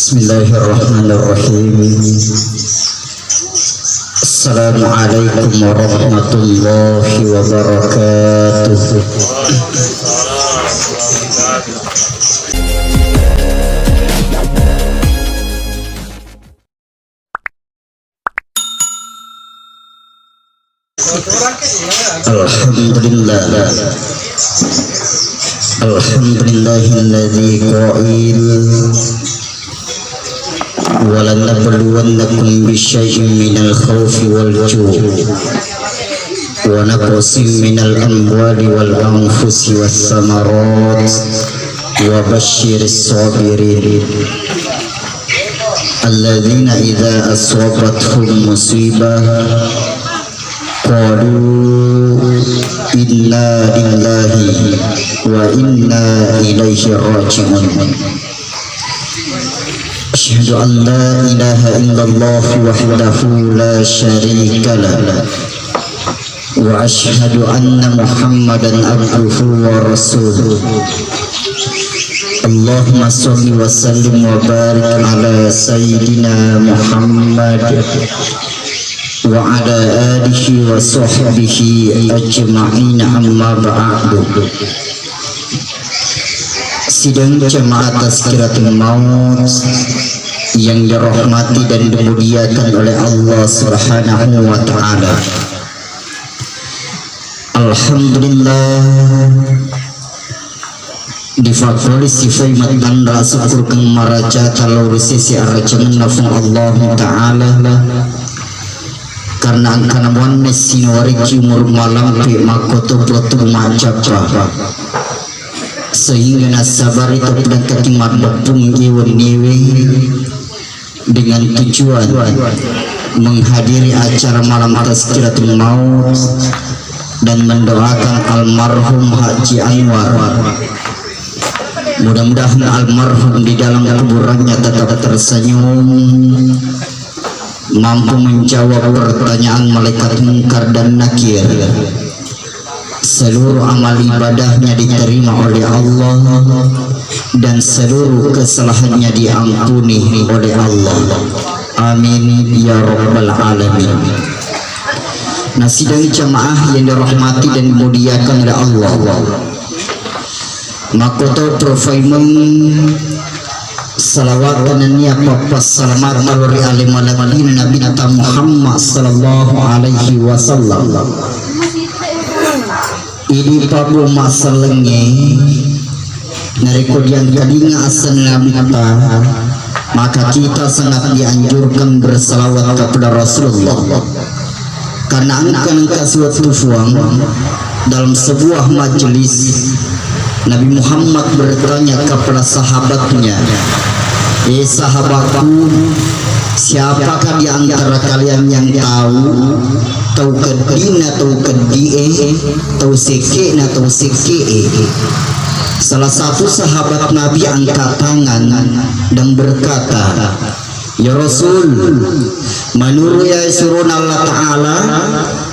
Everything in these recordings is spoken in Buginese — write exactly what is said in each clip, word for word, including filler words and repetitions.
Bismillahirrahmanirrahim. Assalamualaikum warahmatullahi wabarakatuh. Alhamdulillah. Alhamdulillahilladzi qail, "Wa lanabluwannakum bisyai'in minal khaufi wal ju', wa naqsin minal amwali wal anfusi was samarat, wa basyiris sabirin." Alladzina idza asabathum musibah qalu inna lillahi wa inna ilaihi raji'un. Asyhadu an la ilaha illallah wahdahu la syarika lah. Wa asyhadu anna Muhammadan abduhu wa rasuluh. Allahumma shalli wa sallim wa barik ala sayyidina Muhammad wa ala alihi wa sahbihi ajma'in, amma ba'du. Sidang jamaah Tazkiratul Maut yang dirahmati dan dimuliakan oleh Allah Subhanahu wa Ta'ala. Alhamdulillah, difakkoli sifai mattanra syukur keng maraja talori sesi arajangenna Puang Allah Ta'ala, karena engkana muanne sinawariki umur malampe makkoto tubu majjappa, sehingga nasabari to pedangkaki maddeppung iwenniwe dengan tujuan menghadiri acara malam Tazkiratul Maut dan mendoakan almarhum Haji Anwar. Mudah-mudahan almarhum di dalam kuburannya tetap tersenyum, mampu menjawab pertanyaan malaikat Munkar dan Nakir. Seluruh amal ibadahnya diterima oleh Allah dan seluruh kesalahannya diampuni oleh Allah. Amin ya rabbal alamin. Nah, sidang jamaah yang dirahmati dan dimuliakan oleh Allah. Makkoto profaimeng salawat nennia pappassalamatan ri ale malebbi Nabitta Muhammad sallallahu alaihi wasallam. Idi pabu masallengnge, narekko diangkadinga asenna Nabitta, maka kita sangat dianjurkan bersalawat kepada Rasulullah. Karena engka-engka suatu fuang dalam sebuah majelis, Nabi Muhammad bertanya kepada sahabatnya, "Eh sahabatku, siapakah di antara kalian yang tahu tau keddina tau keddi'e, tau sekke'na tau sekke'e?" Salah satu sahabat Nabi angkat tangan dan berkata, "Ya Rasul, menurut ya surona Allah Ta'ala,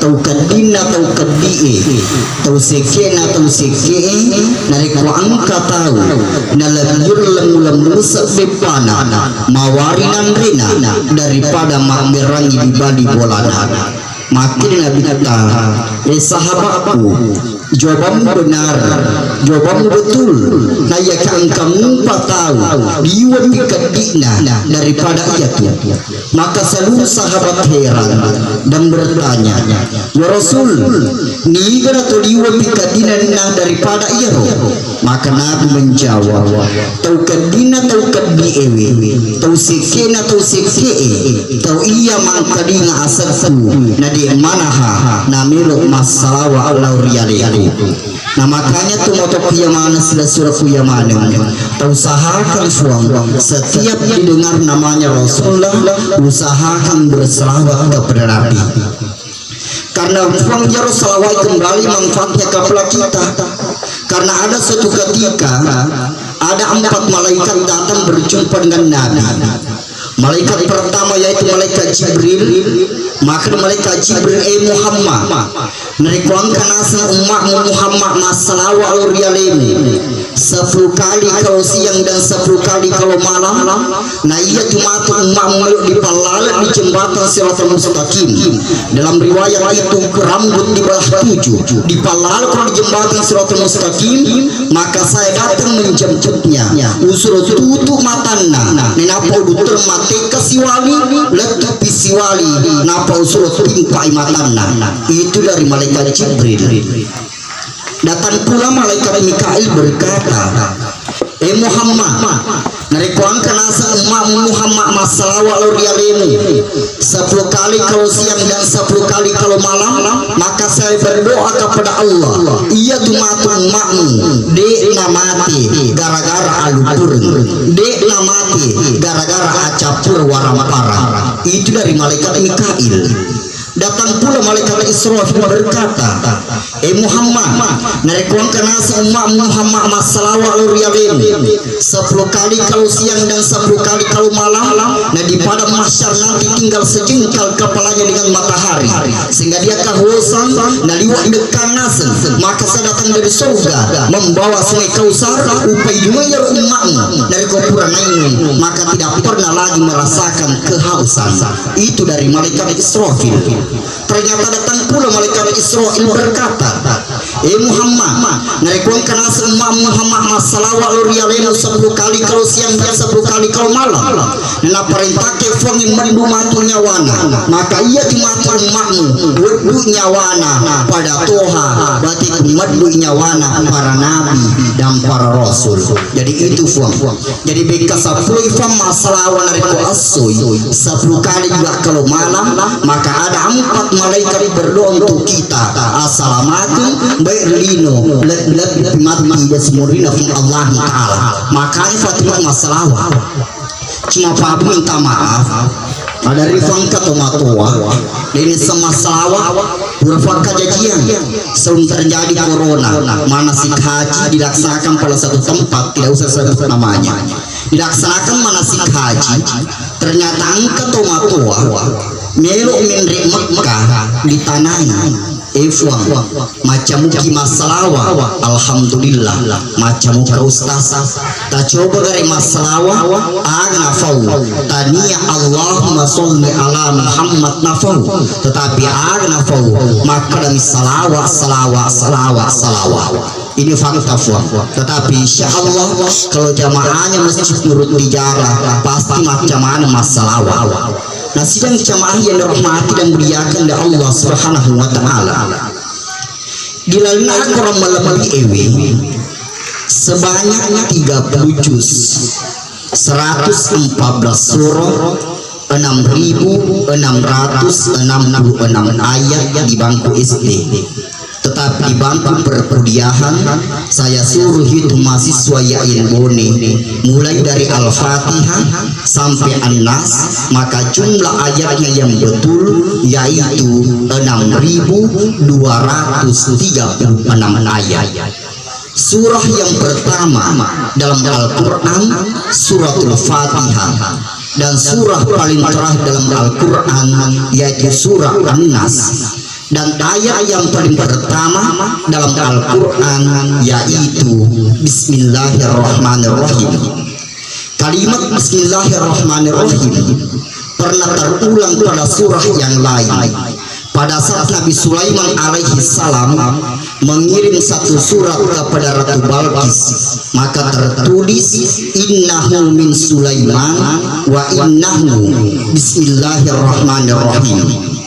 tau keddinna tau keddi'e, tau sekke'na tau sekke'e, narekko engka tau nalebbi lemmu-lemmu sebbepana, mawari nanrena daripada mabberangi di bali bolana." Makkeda Nabitta, "Eh sahabatku, jawabanmu benar, jawabanmu betul. Naiyaka engka mupa tau liwe'pi keddi'na daripada iyatu." Maka seluruh sahabat heran dan bertanya, "Ya Rasul, niga nato liwe'pi keddi'na daripada iyaro?" Maka Nabi menjawab, "Tau keddinna tau keddi'ewe, tau sekke'na tau sekke'e, tau iya mangkalinga asekku, na de' manaha namelo massalawa lao ri aleku." Nah, makanya tu moto kuya maneng, sila sura kuya maneng, tau usahakan suang setiap didengar namanya Rasulullah, usahakan berselawat kepada Nabi. Karena Puang jaro salawat kembali manfaatnya kepada kita. Karena ada suatu ketika ada empat malaikat datang berjumpa dengan Nabi. Malaikat pertama yaitu malaikat Jibril. Maka malaikat Jibril, "Eh Muhammad, narekko engka naseng umma'mu Muhammad massalawa lao ri alemu sepuluh kali kalau siang dan sepuluh kali kalau malam, na iyatu matu umma'mu melo dipallaleng di jembatan Siratal Mustaqim." Dalam riwayat itu, rambut dibelah tujuh, dipallaleng di jembatan Siratal Mustaqim. Maka saya datang menjemputnya. Usuro tutup matanna. Nenappa udutteng mateka siwali, lettupi siwali, nappa usuro timpai matanna. Itu dari malaikat Jibril. Datang pula malaikat Mikail berkata, "Eh Muhammad, narekko engka naseng umma'mu Muhammad massalawa lao ri alemu sepuluh kali kalau siang dan sepuluh kali kalau malam, maka saya berdoa kepada Allah, iyatu matu umma'mu de' namate gara-gara alupureng, de' namate gara-gara acappur warang-parang." Itu dari malaikat Mikail. Datang pula malaikat Israfil berkata, "Eh Muhammad, narekko engka naseng umma'mu Muhammad massalawa lao ri alemu sepuluh kali kalau siang dan sepuluh kali kalau malam, na di padang mahsyar nanti tinggal sejengkal kepalanya dengan matahari, sehingga dia kehausan, na liwa' dekka naseng, maka saya datang dari surga membawa sungai Kausar, upaidungi iyaro umma'mu, narekko pura nainung, maka tidak pernah lagi merasakan kehausan." Itu dari malaikat Israfil. Ternyata datang pula malaikat Israfil berkata, "Eh Muhammad, narekko engka naseng umma'mu Muhammad massalawa lao ri alemu sepuluh kali kalau siang dan sepuluh kali kalau malam, naparentake Fuangnge meddu matu nyawana, maka iyatu matu umma'mu weddu nyawana pada toha, berarti meddu nyawana para nabi dan para rasul." Jadi itu Fuang. Jadi bekka seppulo ifang massalawa narekko essoi, sepuluh kali juga kalau malam, maka ada empat malaikat berdoa untuk kita. Assalamualaikum, baik lino, le-, lebbi mati dan semurina fi Allah Ta'ala. Makanya Fatimah massalawa. Cuma Pak Abu minta maaf. Ada rifang ka tomatoa, dene semassalawa, pura fakkajajiang sebelum terjadi corona, manasik haji dilaksanakan pada satu tempat, tidak usah sebut namanya. Dilaksanakan manasik haji, ternyata engka tomatoa melo menre Mekkah ditanai. Eh Fuang, macca muki massalawa, alhamdulillah, macca muka ustaz. Tacoba gare massalawa, aga nafau, tania Allahumma sholli ala Muhammad nafau, tetapi aga nafau, makkadami salawa, salawa, salawa, salawa. Ini fakta Fuang. Tetapi insya Allah kalau jamaahnya Masjid Nurul Tijara pasti macca maneng massalawa. Nah, sidang jamaah yang dirahmati dan dimuliakan oleh Allah Subhanahu wa Ta'ala. Di lalenna Al-Quran malebbi ewe sebanyak tiga puluh juz, seratus empat belas surah, enam ribu enam ratus enam puluh enam ayat di bangku S D. Tetapi di bangku perkuliahan, saya suruh itu mahasiswa Yain Bone, mulai dari Al-Fatihah sampai An-Nas, maka jumlah ayatnya yang betul yaitu enam ribu dua ratus tiga puluh enam ayat. Surah yang pertama dalam Al-Quran, Suratul Fatihah, dan surah paling terakhir dalam Al-Quran yaitu surah An-Nas. Dan ayat yang paling pertama dalam Al-Quran yaitu Bismillahirrahmanirrahim. Kalimat Bismillahirrahmanirrahim pernah terulang pada surah yang lain. Pada saat Nabi Sulaiman alaihi salam mengirim satu surat kepada Ratu Balqis, maka tertulis, "Innahu min Sulaiman wa innahu bismillahirrahmanirrahim."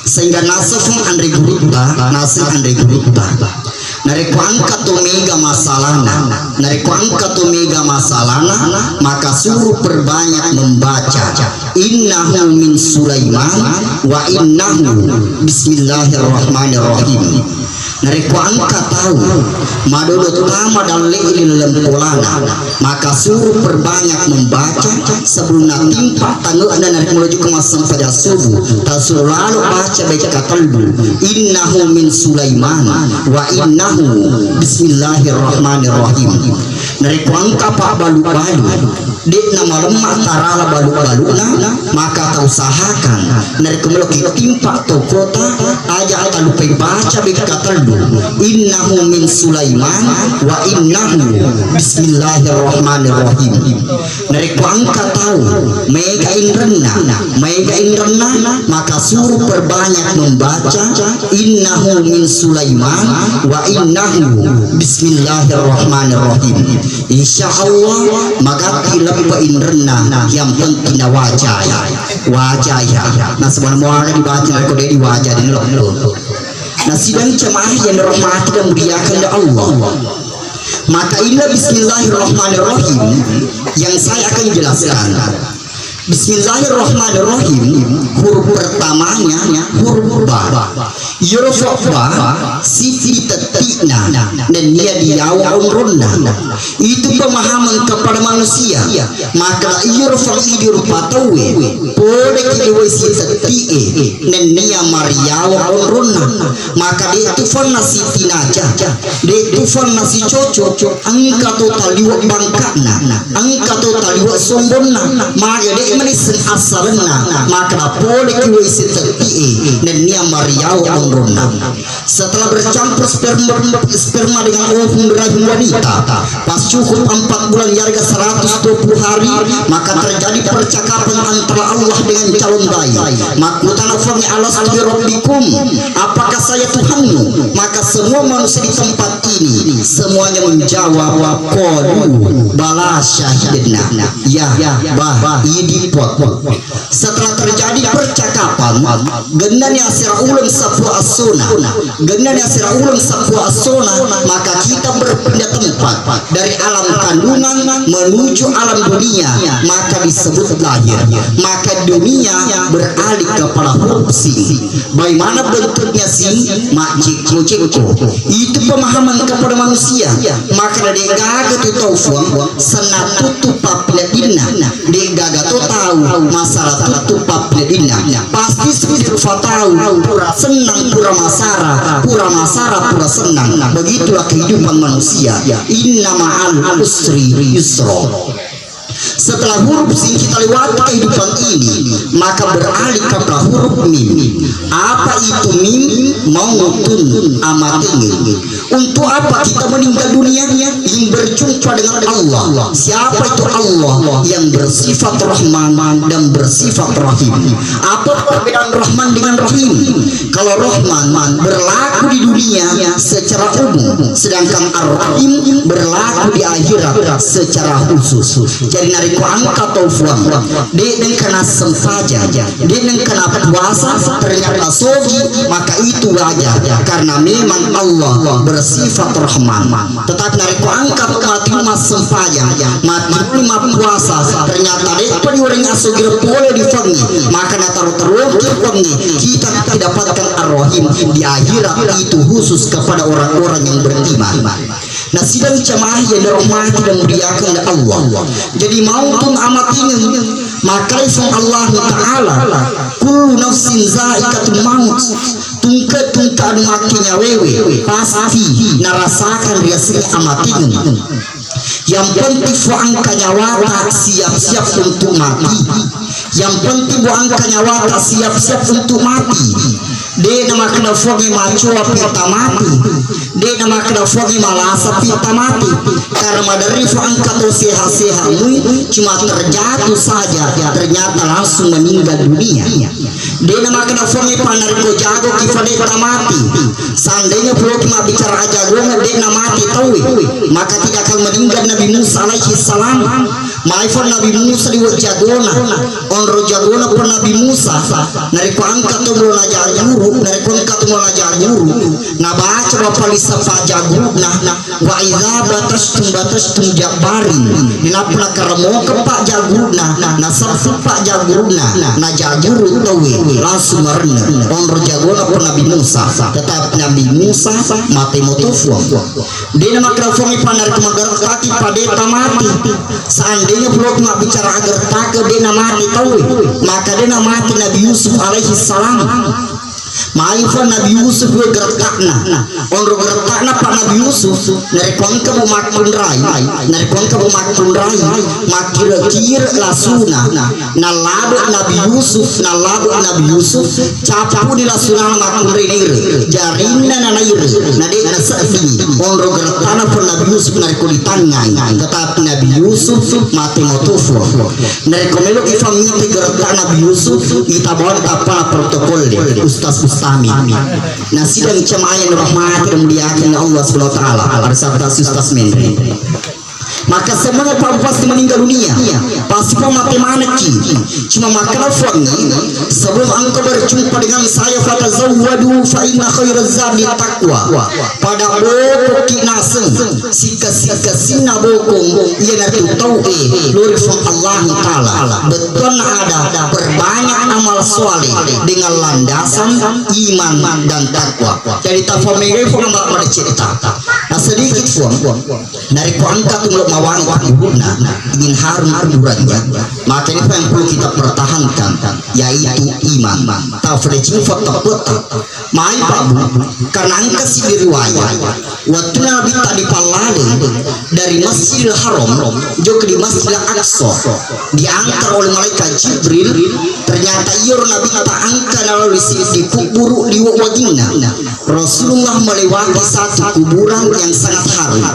Sehingga naseng anre gurutta, naseng anre gurutta. Narekko engka to mega masalahna, narekko engka to mega masalahna, maka suruh perbanyak membaca, "Innahu min Sulaiman wa innahu bismillahirrahmanirrahim." Narekko engka tau madodo tama dalle'e ri laleng polana, maka suruh perbanyak membaca sebelum natimpa tange'na narekko menuju ke massempajang subuh, tasuruh lalo baca bekka tellu, "Innahu min Sulaiman wa innahu bismillahirrahmanirrahim." Narekko engka pabbalu-balu, de'na malemma tarala balu-baluna, maka tausahakan narekko meloki timpa tokota, aja talupai baca bekka tellu, innahu min Sulaiman wa innahu bismillahirrahmanirrahim. Narekko engka tau maega inrenna, maega inrenna, maka suruh perbanyak membaca innahu min Sulaiman wa innahu bismillahirrahmanirrahim. Insya Allah magatti leppa inrenna, yang penting na wajai. Wajai. Nasaba muaga dibaca narekko de diwaja di loppo. Nah, sidang jamaah yang dirahmati dan muliakan oleh Allah. Maka inilah bismillahirrahmanirrahim yang saya akan jelaskan. Bismillahirrahmanirrahim, huruf pertamanya huruf ba. Iyaro ba, siti tetti'na, nennia diyawa onronna. Itu pemahaman kepada manusia. Maka iyaro idi rupa tauwe, pole ki liwai sitetti'e, nennia mariyawa onronna. Maka de' tu fanna sitinaja, de' tu fanna sicoco, engka to taliwa bangka'na, engka to taliwa sombonna, maga de' manisseng assalenna, maka pole ki wai sitetti'e, nennia mariyawa onronna. Setelah bercampur sperma, sperma dengan ovum rahim wanita, pas cukup empat bulan, yarega seratus dua puluh hari, maka terjadi percakapan antara Allah dengan calon bayi. Makkutana Fuangnge, "Alastu bi rabbikum?" Apakah saya Tuhanmu? Maka semua manusia di tempat ini semuanya menjawab, "Qalu bala syahidna." Ya, bah, idi Puang. Setelah terjadi percakapan, gennani asera uleng sappulo essona. Gennani asera uleng sappulo essona, maka kita berpindah tempat dari alam kandungan menuju alam dunia, maka disebut lahir. Maka dunia beralih kepada huruf sin. Bagaimana bentuknya sin? Majjekko-jekko. Itu pemahaman kepada manusia. Maka de' gaga tu tau Fuang, senna tuttu pappineddinna. De' gaga to tau masalah tuttu pappineddinna. Pasti suddi rupa tau pura sennang, pura masara, pura masara, pura sennang. Begitulah kehidupan manusia. Inna ma'al usri yusra. Setelah huruf sin kita lewati kehidupan ini, maka beralih kepada huruf mim. Apa itu mim? Mautun, amatenge. Untuk apa kita meninggal dunia? Ingin berjumpa dengan Allah. Siapa itu Allah? Yang bersifat Rahman dan bersifat Rahim. Apa perbedaan Rahman dengan Rahim? Kalau Rahman berlaku di dunia secara umum, sedangkan Ar-Rahim berlaku di akhirat secara khusus. Jadi narekko engka tau Fuang, de' nengka nassempajang, de' nengka nappuasa, ternyata sogi, maka itu wajar, karena memang Allah bersifat Rahman. Tetapi narekko engka matu massempajang, matu mappuasa, ternyata de'pa diurengngi asogireng pole ri Fuangnge, maka nataro-taroki Fuangnge, kita tidak dapatkan Ar-Rahim di akhirat, itu khusus kepada orang-orang yang beriman. Nah, sidang jamaah yang dirahmati dan muliakan oleh Allah. Jadi mautun, amatengeng, maka Fuang Allah Ta'ala, "Kullu nafsin za'iqatul maut." Tungke-tungke anu makkenyawaewe pasti narasakan riasengnge amatengeng. Yang penting Fuang, engka nyawata, siap-siap untuk mati. Yang penting Fuang, engka nyawata, siap-siap untuk mati. De' namakkeda Fuangnge macoapi tamati. De' namakkeda Fuangnge malasapi tamati. Karena maderri Fuang, engka to sehat-sehat mui, cuma terjatuh saja, ternyata langsung meninggal dunia. De' namakkeda Fuangnge, "Pannarekko jagoki fa de' tamati." Seandainya puloki mabbicara ajagona, de' namati tauwe, maka tidak akan meninggal Nabi Musa alaihi salam. Maifan Nabi Musa liwe' jagona, onro jagona pa Nabi Musa. Narekko engka to mulo najaguru, narekko engka to mulo najaguru, nabaca bapa lisa pajaguruna, "Wa idza batashtum batashtum jabbarin." Nainappa nakaremokeng pajaguruna, nasappu pajaguruna, najaguru tauwe, langsung marennu. Onro jagona pa Nabi Musa, tetapi Nabi Musa mate moto Fuang. De' namakkeda Fuangnge, "Pannarekko magertaki fa de' tamati." Seandainya puloki mabbicara agertake de' namati tauwe, maka de' namati Nabi Yusuf alaihi salam. Maifa Nabi Yusuf we geretta'na. Onro geretta'na pa Nabi Yusuf, narekko engka bu makkunrai, narekko engka bu makkunrai, makkire-kire lasuna, nalabe Nabi Yusuf, nalabe Nabi Yusuf, capuni lasuna makkunrai naire, jarinna nanaire, nade naseddingi. Onro geretta'na pa Nabi Yusuf narekko ditangngai, tetapi Nabi Yusuf mate motofu. Narekko meloki fammitai geretta'na Nabi Yusuf, ita bawang tappana protokol de, Ustaz Bustami. Nasidang jamaah yang dirahmati dan dimuliakan Allah Subhanahu wa Ta'ala. Ada sabda Ustaz Menri. Maka semuanya pa pasti meninggal dunia, pasti pa mate manekki. Cuma makkeda Puangnge, sebelum engkau berjumpa dengan saya, fatazawwadu fa inna khairaz zadi taqwa. Pada bokoki naseng, sikka-sikka sinna bokong, iyanaritu tauwe lori Puang Allahu Ta'ala. Bettuanna ada perbanyak amal soleh dengan landasan iman dan takwa. Jadi tafamegai Puang Amal madecetta. Nah, sedikit Puang. Narekko engka tu melo mawangi kuburanna, ingin harum kuburannya, maka ini yang perlu kita pertahankan, yaitu iman. Tafrejin foto-foto. Mai Pak Bu, karena engka si riwayat, waktu Nabi tak dipallaleng dari Masjidil Haram, jauh di Masjidil Aqsa, diantar oleh malaikat Jibril. Ternyata iyaro Nabi tak angka nalao di kuburu di waginna. Rasulullah melewati satu kuburan yang sangat harum.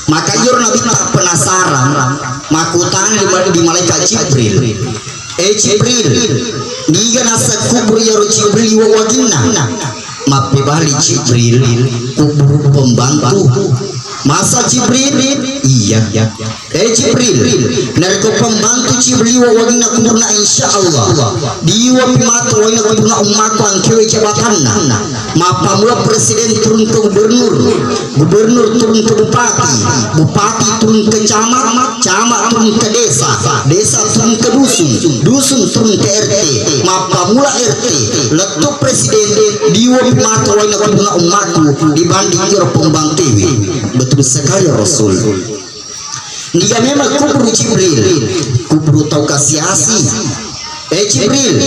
Maka iyaro Nabi tak penasaran, makkutana di, di malaikat Jibril, "Eh Jibril, niga naseng kuburu iyaro Jibril iwa waginna?" Mappebali Jibril, "Kuburu pembantu." Masa Jibril? Iya. "Eh Jibril, narekko pembantu Jibril iwa waginna kuburna, insya Allah diwa pi matu wainna kuburna ummaku angkewe jabatanna. Mappamula presiden turun ke gubernur, gubernur turun ke bupati, bupati turun ke camat, camat turun ke desa, desa turun ke dusun, dusun turun ke R T. Mappamula R T, lettu presiden, diwa pi matu wainna kuburna ummaku dibanding iro pembantuwe." Betul sekali Rasul. Niga memang kuburu Jibril, kuburu tau kasiasi. "Eh Jibril,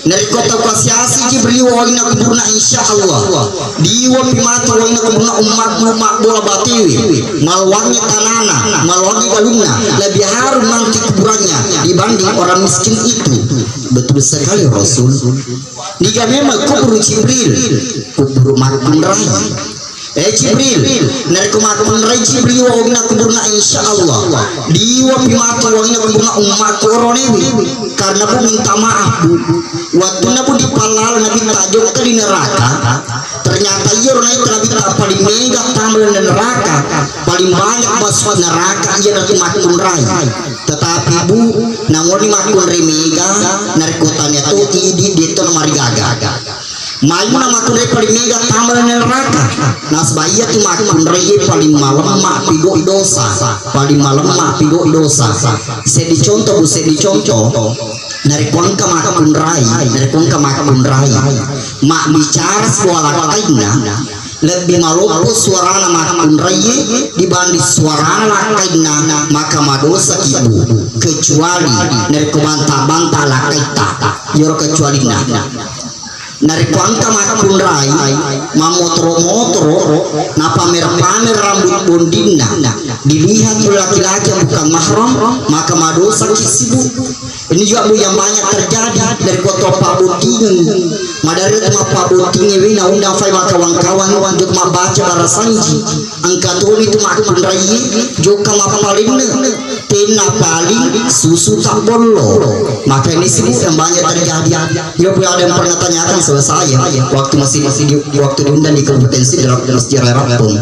narekko tau kasiasi Jibril wainna kuburna, insya Allah diwa pi matu wainna kuburna ummatmu mabbola batewe, malowangngi tanana, malowangngi galunna, lebih harum nanti kuburannya dibanding orang miskin itu." Betul sekali Rasul. Niga memang kuburu Jibril, kuburu makkunrai. "Eh Jibril, narekko makkunrai Jibril wainna kuburna, insya Allah diwa pi matu wainna kuburna ummaku oronewe." Karena Bu minta maaf Bu, wattunna Bu dipallala Nabi tak jokka di neraka, ternyata iyaro naita Nabi tak paling mega tama di neraka, paling banyak masuk neraka iyanatu makkunrai. Tetapi Bu, namoni makkunrai mega, narekko tania to idi deto marigaga. Mayuna makkunrai paling mega tama ri neraka. Nasaba iyatu makkunrai paling malemma pigau dosa. Paling malemma pigau dosa. Seddi contoh Bu, seddi contoh. Narekko engka makkunrai, narekko engka makkunrai, mabbicara sibawa lakkainna, lebbi maloppo suarana makkunraie dibanding suarana lakkainna, maka madosaki Bu. Kecuali narekko banta-banta lakkaitta, iyaro kecualinna. Narekko engka makkunrai mammotoro-motoro, napamer-pamer rambut bondinna, dilihat oleh laki-laki yang bukan mahram, maka madosaki sibu. Ini juga Bu yang banyak terjadi dari kota Pak Bottingeng. Madari tu Pak Bottingeng wina undang fai makawan-kawan untuk membaca barasanji. Engka toni tu makkunrai jokka mappalinne. Tenna paling susu tak bollo. Maka ini sih yang banyak terjadi. Dia pun ada yang pernah tanyakan sama saya waktu masih, masih di, waktu diundang di Kabupaten Sidrap, Masjid Raya Rappung.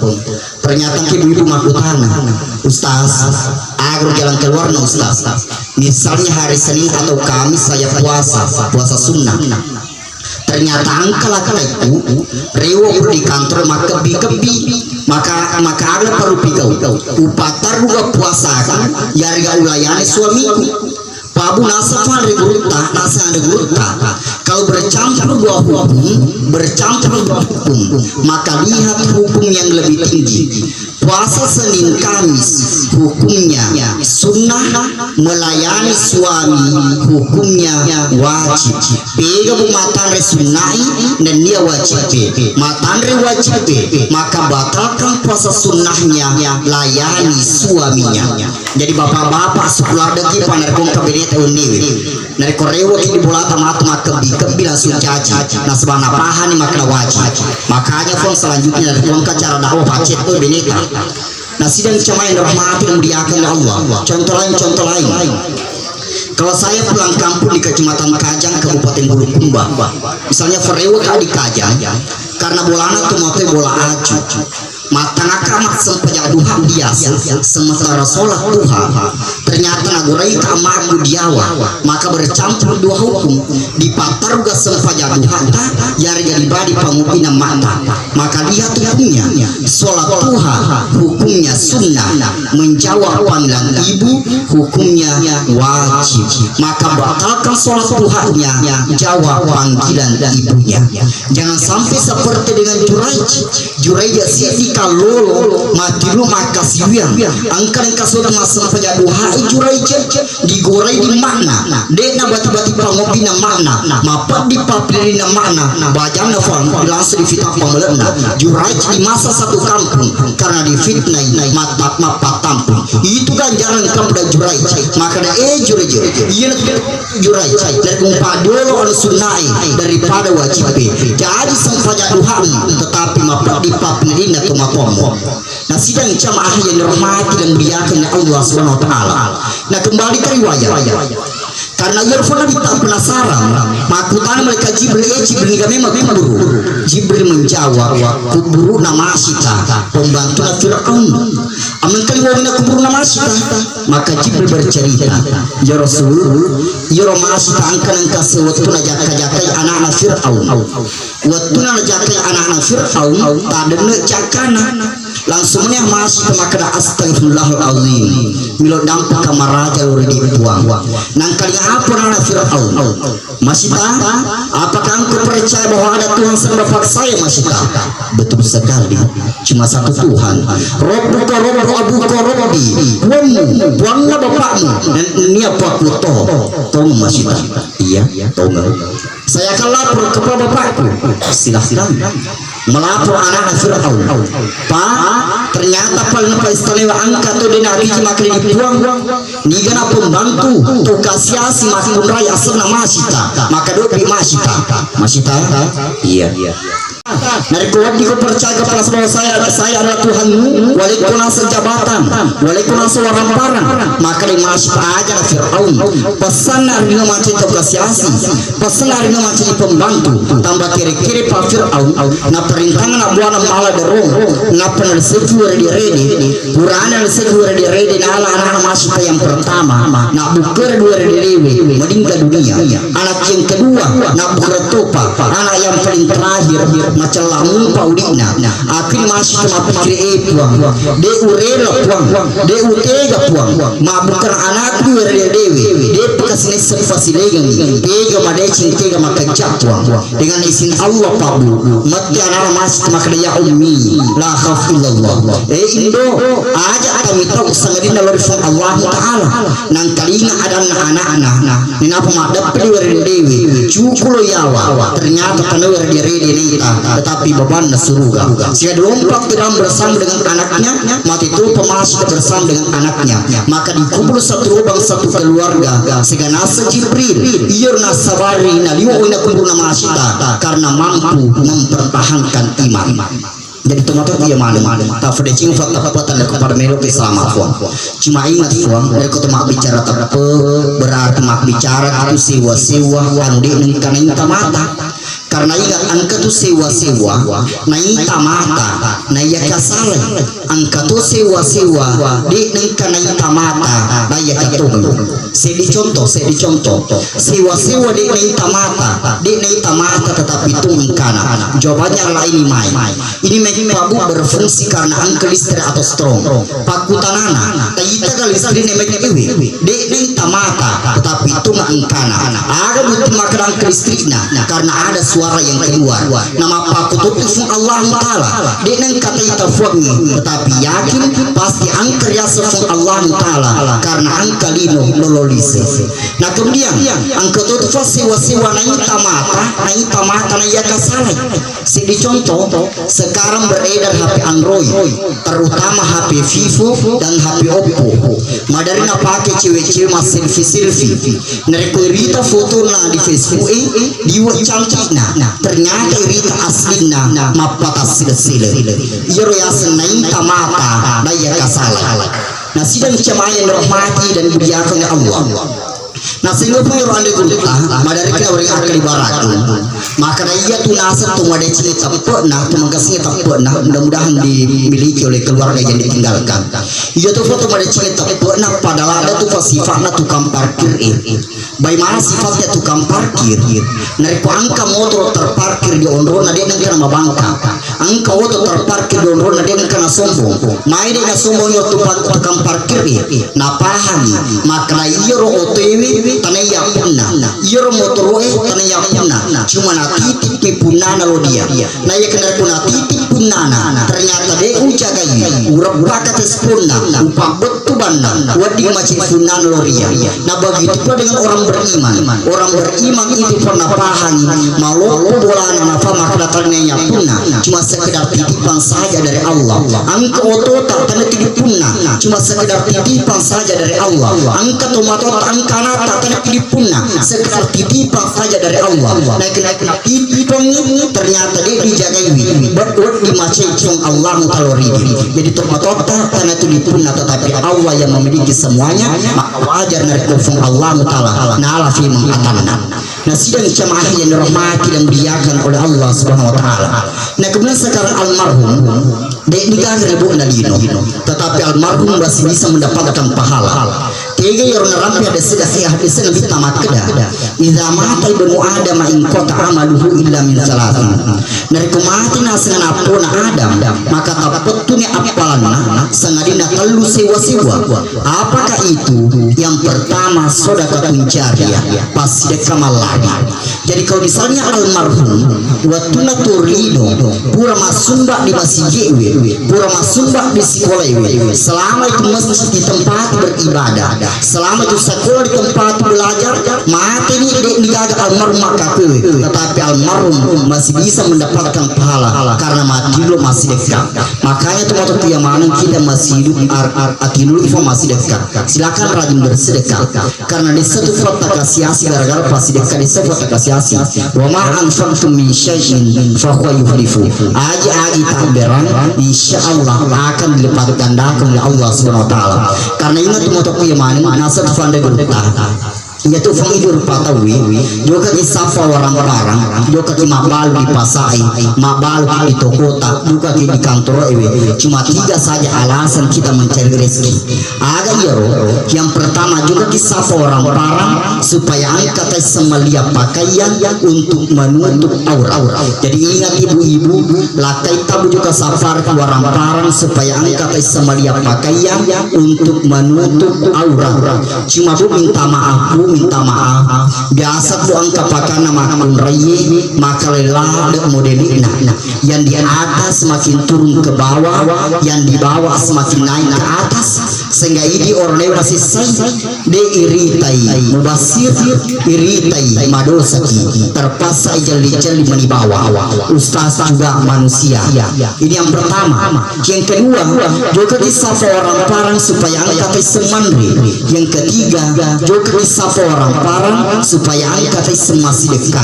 Ternyata ibu-ibu makkutana, "Ustaz, agro jalan keluarna Ustaz. Misalnya hari Senin atau Kamis saya puasa, puasa sunnah. Ternyata engka lakkaikku, rewo di kantor makkebbi-kebbi, maka, maka aga perlu pigau. Upatarruga puasaku, yarega ulayani suamiku." Pabu naseng anre gurutta, naseng anre gurutta. Kalau bercampur dua hukum, bercampur dua hukum, maka lihat hukum yang lebih tinggi. Puasa Senin Kamis hukumnya sunnah, melayani suami hukumnya wajib. Pega bu matanre sunnai nennia wajib pe. Matanre wajib pe, maka batalkan puasa sunnahnya, layani suaminya. Jadi bapak-bapak, sukuladdeki pa narekko engka beneta wenniwi. Narekko reweki di bolata matu makkebbi-kebbi langsung caci. Nasaba napahani makkeda wajib. Makanya pun selanjutnya narekko engka acara dakwah pacetto beneta. Nah, sidang jamaah yang dirahmati dan dimuliakan oleh Allah. Contoh lain, contoh lain. Kalau saya pulang kampung di Kecamatan Kajang, Kabupaten Bulukumba, misalnya, farewaka di Kajang, karena bolana tu motor bola aju. Matangaka massempajang duha biasa, sementara sholat duha, ternyata nagoraika ama'ku diawa, maka bercampur dua hukum, dipattaruga sempajang duhata, yarega dibadi pangobbina mata. Maka lihat hukumnya, sholat duha hukumnya sunnah, menjawab panggilan ibu hukumnya wajib. Maka batalkan sholat duhanya, jawab panggilan ibunya. Jangan sampai seperti dengan Juraij. Juraij siddi kallolo, matiru makkasiwiang. Engka nengka suatu massempajang duha Juraij, digorai di makna. De'na bati-bati pangobbina makna. Mapeddi pappirinna makna. Bajanna fang, langsung difitnah pamale'na. Juraij di masa satu kampung karena difitnai matta-, mappattampung. Itu ganjaran kamu dan Juraij. Maka da, eh, Juraij. Iya, Juraij, narekko mupaddiolo anu sunnae daripada wajibe. Jaji sempajang duhamu, tetapi mapeddi pappirinna tomatoammu. Nah, sidang jamaah yang dirahmati dan dimuliakan Allah Subhanahu wa Ta'ala. Nah, kembali ke riwayat. Karena iyaro Nabitta penasaran, makkutana malaikat Jibril, "Eh, Jibril, niga memang kuburu?" Jibril menjawab, "Kuburuna Masita, pembantuna Fir'aun." Amengkali wongina kuburuna Masita, maka Jibril bercerita, "Ya Rasul, iyaro Masita engka nengka sewettu najakka-jakkai anakna Fir'aun. Wettuna najakkai anakna Fir'aun, tadenne jakkana." Langsung mani Masita makkeda, "Astagfirullahalazim. Melo dampeka maraja lao ri Puang." Nangkalinga apa anakna Fir'aun? Masita, apakah engkau percaya bahwa ada Tuhan selain Bapak saya, Masita? Betul sekali, cuma satu Tuhan. Rabbuka Rabbu abuka Rabbi, Puangmu, Puangna bapakmu, dan ini apa aku to? Tong Masita. Iya, tong. Saya akan lapor kepada bapakku. Silahkan. Melapor anaknya Fir'aun. Pak, ternyata paling apa istimewa engka to dena biji makan di Puang. Niga na pembantu, to kasiasi makkunrai asenna Masita, maka dobi Masita. Masita? Iya. Narekko weddiko percaya kepada Allah, saya, saya adalah Tuhanmu, walekko naseng jabatan, walekko naseng waramparang, maka de Masita aja na Fir'aun. Pesanna rinno macet to kasiasi, pesanna rinno macet pembantu, tambah kere-kere pa Fir'aun, na perintahna buana mala derong, na penelsefu rede-rede, Purana naseddua rede-rede, nala anakna Masita yang pertama, nabbukkara dua rede-redewe, meninggal dunia. Anak yang kedua, nabbukkara topa, anak yang paling terakhir, macella mupa udi'na. Akhirnya Masita mappikir, eh Puang, de urela Puang, de utega Puang, mabbukkara anakku dua rede-redewe, de paka sinessa pasilengengi, tega madeceng, tega makecca Puang. Dengan izin Allah, Pak Bu, matti anakna Masita makkeda, "Ya Ummi, la khaf illallah." Eh Indo, aja tamitau sangadinna lao ri Puang Allah Ta'ala. Nangkalinga adanna anakna, ninapa maddeppe di wareng dewe, cukulo yawa, ternyata tana wareng rede neta, tetapi babanna suruga. Sehingga lompat ke dalam bersama dengan anaknya, mati topa Masita bersama dengan anaknya. Maka dikubur satu lubang satu keluarga, sehingga naseng Jibril, iyaro nassabari naliweng na kuburna Masita karena mampu mempertahankan iman. Jadi tomatoa iya maneng, tafadecing fatta-fatta kepada melo ke sama Puang. Cuma ingat Puang, dari kota mak bicara tepe, berarti mak bicara itu sewa-sewa, anu de nengka nengka mata. Karena ingat, engka tu sewa-sewa, naita mata, naiya kasala. Engka tu sewa-sewa, de nengka naita mata, naiya katong. Seddi contoh, seddi contoh. Sewa-sewa de naita mata, de naita mata, tetapi tu engkana. Jawabannya adalah ini mai. Ini mai Pak Bu berfungsi karena engka listrik atau strong. Pakkutanana, taita ga listrik ne mai ewe. De naita mata, tetapi tu engkana. Aga bukti makkeda engka listrikna? Karena ada suara yang keluar. Na mappakkututu Puang Allahu Ta'ala. De' nengka taita Puangnge, tetapi yakin pasti engka riaseng Puang Allahu Ta'ala karena engka lino lolo lise. Nah, kemudian engka to tu sewa-sewa naita mata, naita mata naiya kasalai. Seddi contoh, sekarang beredar H P Android, terutama H P Vivo dan H P Oppo. Maderri napake cewek-cewek masselfie-selfie. Narekko irita fotona di Facebook e, liwe' cantikna. Ternyata irita aslinna mappatassile-sile. Iyaro yaseng naita mata naiya kasalai. Nah, sidang jamaah yang dirahmati dan dimuliakan Allah. Nasengngepung ero anre gurutta, maderri kena orang akal ibaratku. Makkeda iya tu naseng tu madeceng teppe'na, tu mangkasinge teppe'na, mudah-mudahan dimiliki oleh keluarga yang ditinggalkan. Iya tu foto madeceng teppe'na, padahal ada tu sifatna tukang parkir e. Bagaimana sifatnya tukang parkir? Narekko engka motor terparkir di onrona, de' nengka namabangka. Engka oto terparkir di onrona, de' nengka nasombong. Mai de' nasombong iyaro tukang, tukang parkir e. Napahangi makkeda iyaro otoewe tanaiya punna, iyaro motoro'e tanaiya punna, cuma natitippi punnana lao ri iyya. Naiya kenna ko natitip punnana, ternyata de' ujagai, ureppaka tesponna, upabbettu banna, wedding macet punnana lao ri iyya. Nah, begitu pula dengan orang beriman. Orang beriman itu pernah pahami, maloppo bolana nafa makkeda tanaiya punna, cuma sekedar titipan saja dari Allah. Engka otota tanaiya titipunna, cuma sekedar titipan saja dari Allah. Engka tomatoatta, engka anatta tanaiya titipunna, sekedar titipan saja dari Allah. Naik-naik titipan, ternyata de' dijagaiwi, wedding macet Puang Allahu Ta'ala ri. Jadi tomatoatta tanaiya titipunna, tetapi Allah yang memiliki semuanya, maka wajar narekko Puang Allahu Ta'ala nala fimeng atanna. Nah, sidang jamaah yang dirahmati dan dimuliakan oleh Allah Subhanahu wa Ta'ala. Nah, kemudian sekarang almarhum, de' nigaga ribo'na lino, tetapi almarhum masih bisa mendapatkan pahala. Tega iyaro narampe hadis, hadis Nabitta makkeda, "Idza mata ibnu Adam inqata'a amaluhu illa min tsalatsin." Narekko mate naseng ana'na Adam, maka tappettuni appalanna sangadinna tellu sewa-sewa. Apakah itu? Yang pertama, sedekatun jariyah, passidekka mallari. Jadi, kalau misalnya almarhum, wettunna tu ri lino, pura massumba di masigi'we, pura massumba di sikolaewe, selama itu masjid di tempat beribadah, selama itu sekolah di tempat belajar, mateni, de' nigaga almarhum makkakuewe, tetapi almarhum masih bisa mendapatkan pahala karena mati dulu masih dekat. Makanya tu matu kuya maneng kita masih hidup ar-, ar-, ati dulu ifa masih dekat. Silakan rajin bersedekah. Karena di satu kota kasiasi gara-gara pasti dekat di satu kota kasiasi. "Wa ma anfaqtum min syai'in fa huwa yukhlifu." Aji-aji tabberang, insya Allah akan dilipat gandakan oleh Allah Subhanahu wa Ta'ala. Karena ingat motoku ya maneng, nasab fanda gurutta. Iya tu fang idur patawi, jokaki sapa warang-warang, jokaki mabbalu di pasai, mabbalu di tokota, jokaki di kantor ewe. Cuma tiga saja alasan kita mencari rezeki. Aga iyaro, yang pertama, jokaki sapa warang-warang supaya engka taisseng malia pakaian untuk menutup aurat. Jadi ingat ibu-ibu, lakkai tabu jokka sapa warang-warang supaya engka taisseng malia pakaian untuk menutup aurat. Cuma bu minta maaf, bu minta maaf. Biasa bu engka pakanna makkunraie, maka lela de modelina. Yang di atas semakin turun ke bawah, yang di bawah semakin naik ke atas, sehingga idi orang lewat sisai, de iritai mubasir, iritai madosaki, terpaksa ijalli-jalli mani bawah. Ustaz juga manusia. Ini yang pertama. Yang kedua, jokaki sapa orang parang supaya engka taisseng manre. Yang ketiga, jokaki sapa orang parang supaya engka taisseng massidekka.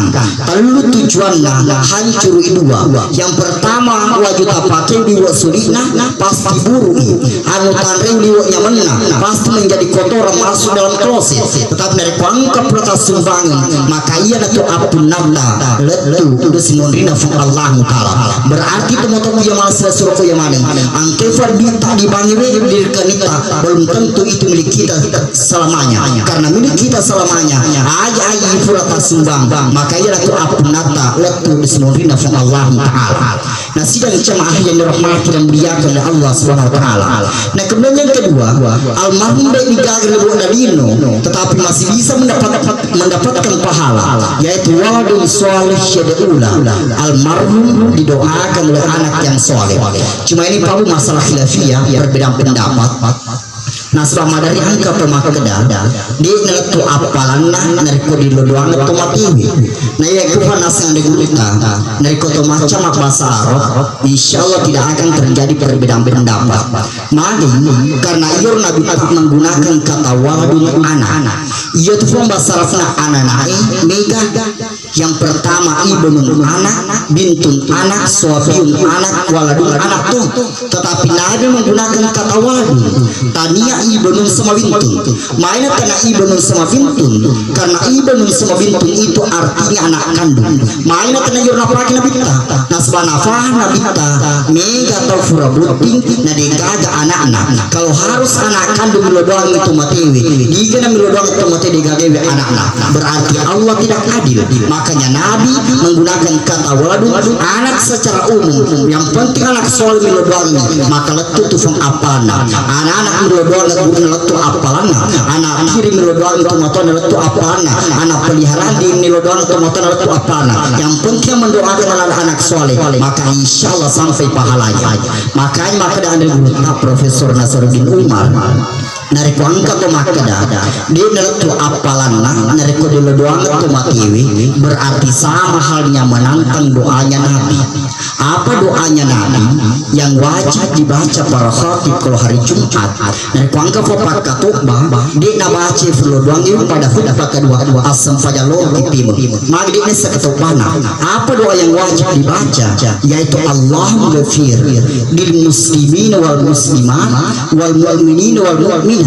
Tellu tujuanna hancuru dua. Yang pertama, waju tapake liwe' suli'na, pasti burui. Anu tanre liwe' nyamenna, pasti menjadi kotoran masuk dalam kloset. Tetapi narekko engka pura tassumbangan, maka iyanatu appunnata lettu simonrina Puang Allahu Ta'ala. Berarti teman-teman yang malas suroko yang mana? Angke fardi tak dibangiwe dirkanita, belum tentu itu milik kita selamanya. Karena milik kita selamanya, aja aja pura tasumbang, maka iya lettu appunnata lettu di simunrinna Puang Allah Ta'ala. Nah, sidang jamaah yang dirahmati dan dimuliakan oleh Allah Subhanahu wa Ta'ala. Nah, kemudian yang kedua, almarhum baik digagal buat dalino, tetapi masih bisa mendapat, mendapatkan pahala, yaitu waladun shalih yad'ulah. Almarhum didoakan oleh anak yang soleh. Cuma ini, Pak Bu, masalah khilafiyah, perbedaan pendapat. Nasaba maderri engka to makkeda, de'na lettu appalanna narekko dilodoangeng to matewe. Na iya kufa naseng de gurutta, narekko to macca mabbasa Arab, insyaallah tidak akan terjadi perbedaan pendapat. Magi? Karena iyaro Nabitta menggunakan kata waladun, anak. Iya tu pun bahasa Arabna ananae mega. Yang pertama, ibnun, anak, bintun, anak, swabiun, anak, waladun, anak tu. Tetapi Nabi menggunakan kata waladun. Tania ibnun sama bintun. Maina tania ibnun sama bintun. Karena ibnun sama bintun itu artinya anak kandung. Maina tania iyaro napake Nabitta. Nasaba nafahang Nabitta, mega tau fura botting na degaga anakna. Kalau harus anak kandung milodoang itu matewe, digana milodoang itu mate degaga we anakna. Berarti Allah tidak adil. Makanya Nabi menggunakan kata waladun, anak, secara umum. Yang penting anak soleh milodoang, maka lettu tu fang appalanna. Anak-anak milodoang guruna lettu appalanna. Anak kiri milodoang itu matona lettu appalanna. Anak peliharaan di milodoang itu matona lettu appalanna. Yang penting mendoakan anak-anak soleh, maka insya Allah sampai pahalanya. Makanya makkeda anre gurutta Profesor Nasaruddin Umar. Narekko engka to makkeda, de'na lettu appalanna, narekko dilodoangeng to matewe, berarti sama halnya menantang doanya Nabi. Apa doanya Nabi yang wajib dibaca para khatib kalau hari Jumat? Narekko engka fa pakkatobba, de'na baca lodoangnge pada khutbah kedua, assempajang lo tipimu. Magi de'na sakato bana. Apa doa yang wajib dibaca? Yaitu Allahumma ghafir lil muslimina wal muslimat wal mu'minina wal mu'minat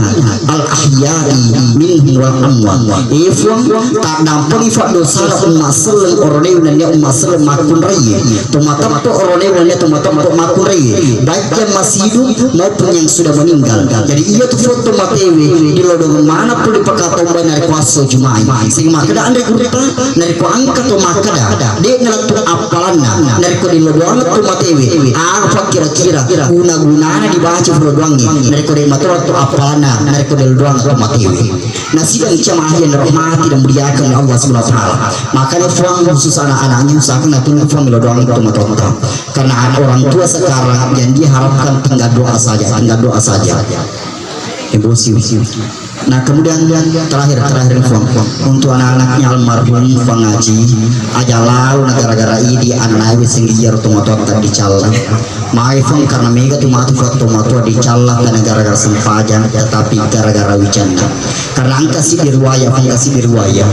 al ahya'i minhum wal amwat. E Fuang, taddampengi fa dosana umma selleng oronewe nennia umma selleng makkunraie. Tomateppo oronewe nennia tomateppo makkunraie. Baik yang masih hidup maupun yang sudah meninggal. Jadi iya tu foto matewe dilodong mana perlu dipakatobba narekko esso Jumai. Sing makkeda anre gurutta, narekko engka to makkeda, de'na lettu appalanna, narekko dilodoang lettu matewe, apa kira-kira guna-gunana dibaca lodoangnge, narekko de' mato lettu appalanna, narekko dilodoang lettu matewe. Nah, sidang jamaah yang dirahmati dan dimuliakan oleh Allah Subhanahu wa Ta'ala. Makanya Fuang khusus anak-anaknya usahakan natunna Fuang milodoang lettu matotta. Karena orang tua sekarang yang diharapkan tinggal doa saja, tinggal doa saja. Emosi. Nah, kemudian terakhir, terakhir, Fuang, untuk anak-anaknya almarhum Fuang Haji, aja lao na gara-gara idi anaknya sing iyaro tomatoatta dicalla. Mai Fuang, karena mega tu matu Fuang tomatoa dicalla karena gara-gara sempajang, tetapi gara-gara wijanna. Karena engka siddi riwayat, engka siddi riwayat.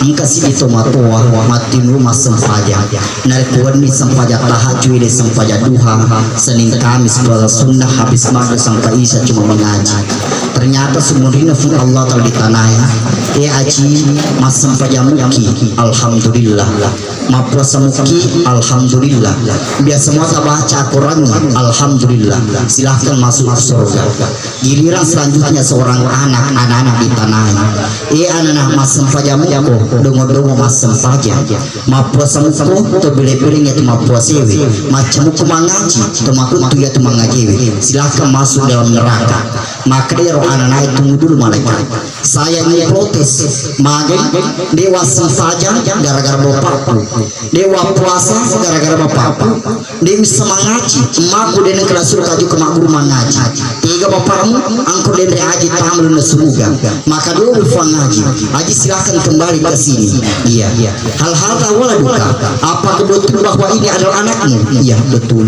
Engka siddi tomatoa mattimu massempajang. Narekko wenni sempajang tahajud, de sempajang duha, Senin Kamis puasa sunnah, habis maghrib sampai isya cuma mengaji. Ternyata seumur hidup pun Allah Ta'ala ditanai. E Aji, massempajang muki, alhamdulillah. Mappuasa muki, alhamdulillah. Biasa muata baca Al-Quran, alhamdulillah. Silahkan masuk surga. Giliran selanjutnya seorang anak, anak-anak ditanai. E anak-anak, massempajang muko, dongo-dongo massempajang. Mappuasa muko, to bele-beleng itu mappuasewe. Macam muko mangaji, to makuttu ya to mangajewe. Silahkan masuk dalam neraka. Maka ero anak-anak, tunggu dulu malaikat. Saya ini protes. Magai, dewa sempajang gara-gara bapakku. Dewa puasa gara-gara bapakku. Dewi semangaci, emakku de nengka nasuro kaju ke magguru mangaji. Tega bapakmu, angko denre aji tamu na suruga. Maka dulu Fuang Haji. Haji, silahkan kembali ke sini. Iya. Hal hadza waladuka. Apakah betul bahwa ini adalah anakmu? Iya, betul.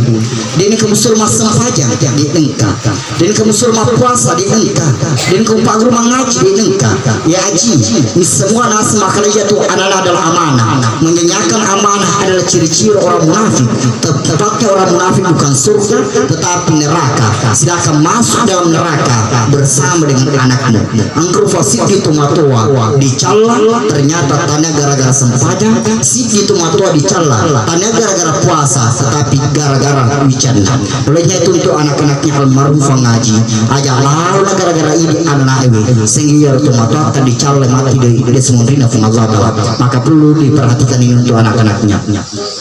De nengka musur massempajang, de nengka. De nengka musur mappuasa, de nengka. De nengka mupagguru mangaji, de nengka. Ya Aji, mi semua naseng makkalai iya tu anak-anak adalah amanah. Menyanyiakan amanah adalah ciri-ciri orang munafik. Tempatnya orang munafik bukan surga, tetapi neraka. Silahkan masuk dalam neraka bersama dengan anakmu. Engka rupa siddi tomatoa dicalla, ternyata tania gara-gara sempajang, siddi tomatoa dicalla, tania gara-gara puasa, tetapi gara-gara wicanna. Olehnya itu untuk anak-anaknya almarhum Fang Haji, aja lalo gara-gara idi anaknya, sehingga tomatoa akan dicalla mati dari, dari semunrina Fang Allah Ta'ala. Maka perlu diperhatikan ini untuk anak-anaknya.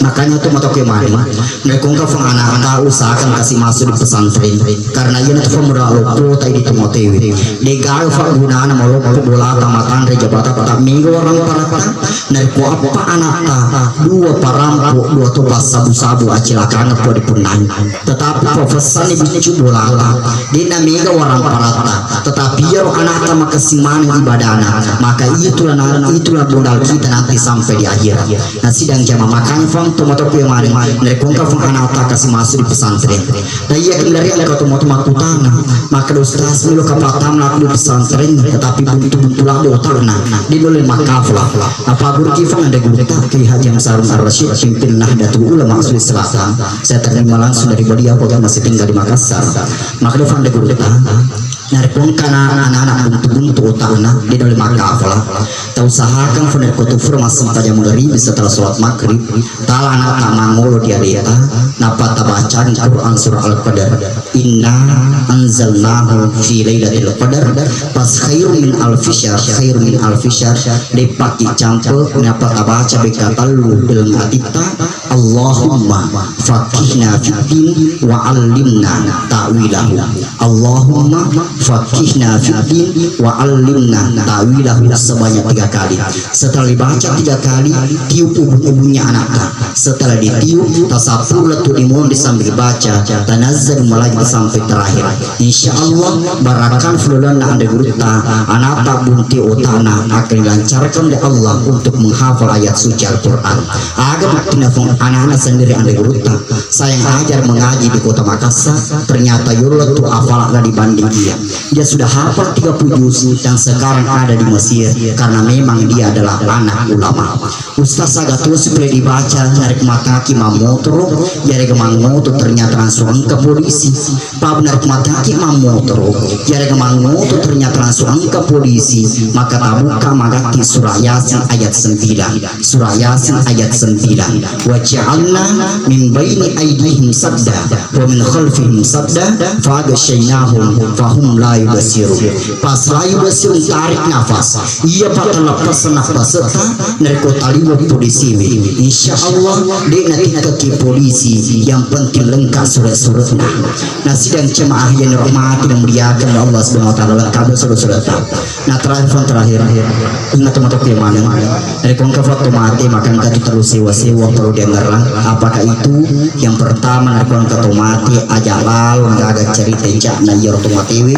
Makanya tuh matoke mari, narekko engka fang anakta usahakan kasih masuk di pesantren. Karena iya natu fang modal loppo tai di tomatewe. Degaga fang gunana maloppo bolata matanre jabata tak mega warang parata. Narekko appa anakta dua parampo dua to passabu-sabu acilakang po dipunnai. Tetapi profesani biccu bolata. Dena mega warang parata. Tetapi iyaro anakta makessing maneng ibadana, maka itulah na-, itulah modal kita nanti sampai di akhirat. Nah, sidang jamaah makanya fang tomatoku yang maneng, narekko engka fang anakta kasih masuk di pesantren. Nah, iya kendari engka tomato makutana, maka ustaz melo kapatama aku di pesantren, tetapi buntu-buntu labo otakna, dia boleh makaflah. Apa guru kifang ada guru tak, Kiai Haji Amsarun Ar-Rasyid, pimpin Nahdlatul Ulama Sulawesi Selatan. Saya terima langsung dari beliau, waktu masih tinggal di Makassar. Maka dia fang ada guru tak. Narekko engkana anak-anak buntu-buntu otakna, de' naulle makkafala. Tausahakan fa narekko tu fura massempajang maghrib setelah sholat maghrib, tala anakta mangolo di adeta, nappa tabacang Quran surah Al-Qadar. Inna anzalnahu fi lailatul qadar, pas khairum min alfi syahr, khairum min alfi syahr, de' pakki campe, nappa tabaca bekka tellu dalam atitta, Allahumma faqihna fiddin wa allimna ta'wilahu. Allahumma faqihna fiddin wa allimna ta'wilahu sebanyak tiga kali. Setelah dibaca tiga kali, tiup ubun-ubunnya anakta. Setelah ditiup, tasappuru lettu' di monri sambil baca, tanazzal malaikatu sampai terakhir. Insya Allah, barakan fululanna anre gurutta, anakta bunti otakna akan dilancarkan oleh Allah untuk menghafal ayat suci Al-Quran. Aga buktina fung anak-anak sendiri anre gurutta. Saya yang ajar mengaji di kota Makassar, ternyata yollo tu afalakna dibanding dia. Dia sudah hafal tiga puluh juz dan sekarang ada di Mesir karena memang dia adalah anak ulama. Ustaz, aga tosi pole dibaca narekko mataki mammotoro, yarega mangngoto ternyata langsung engka polisi. Pabbenar mataki mammotoro, yarega mangngoto ternyata langsung engka polisi, maka tabuka magatti surah Yasin ayat sembilan. Surah Yasin ayat sembilan. Wa ja'alna min baini aidihim sadda wa min khalfihim sadda fa aghshaynahum fa hum la yubsirun. Pas la yubsirun, tarik nafas. Iya pataleppasa nappasetta narekko taliwa polisiwe. Insya Allah, de' natikkaki polisi, yang penting lengkap surat-suratna. Nah, sidang jemaah yang dirahmati dan muliakan oleh Allah Subhanahu wa Ta'ala, lengkap surat-suratna. Nah, terakhir, fang terakhir, ingat teman-teman yang mana? Narekko engka fa tomate, maka engka tu terus sewa-sewa perlu diangerang. Apakah itu? Yang pertama, narekko engka tomate, aja lalo gaga cerita ja'na iyaro tomatewe.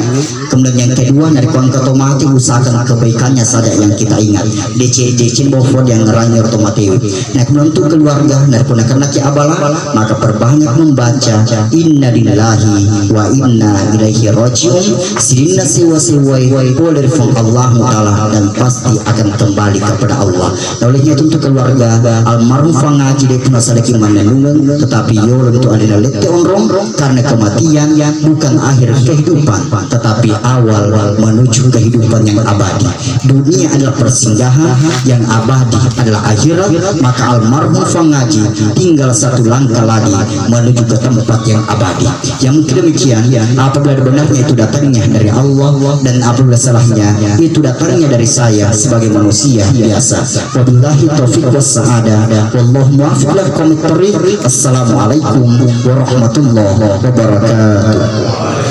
Kemudian yang kedua, narekko engka tomate, usahakan kebaikannya saja yang kita ingat. Dece-dece bahwa diangerang iyaro tomatewe. Nah, kemudian untuk keluarga, narekko nakennaki abala, maka perbanyak membaca inna lillahi wa inna ilaihi rajiun. Sininna sewa-sewai pole ri Puang Allahu Ta'ala dan pasti akan kembali kepada Allah. Nah, olehnya itu untuk keluarga almarhum Fang Haji de' puna sadaki mannennungeng, tetapi yolo tu alena lette onrong, karena kematian bukan akhir kehidupan, tetapi awal menuju kehidupan yang abadi. Dunia adalah persinggahan, yang abadi adalah akhirat, maka almarhum Fang Haji tinggal satu langkah lagi menuju ke tempat yang abadi. Ya, mungkin demikian, apabila ada benarnya itu datangnya dari Allah, dan apabila salahnya itu datangnya dari saya sebagai manusia biasa. Wabillahi taufiq was sa'adah. Wallahu muwaffiq ila aqwamit thariq. Assalamualaikum warahmatullahi wabarakatuh.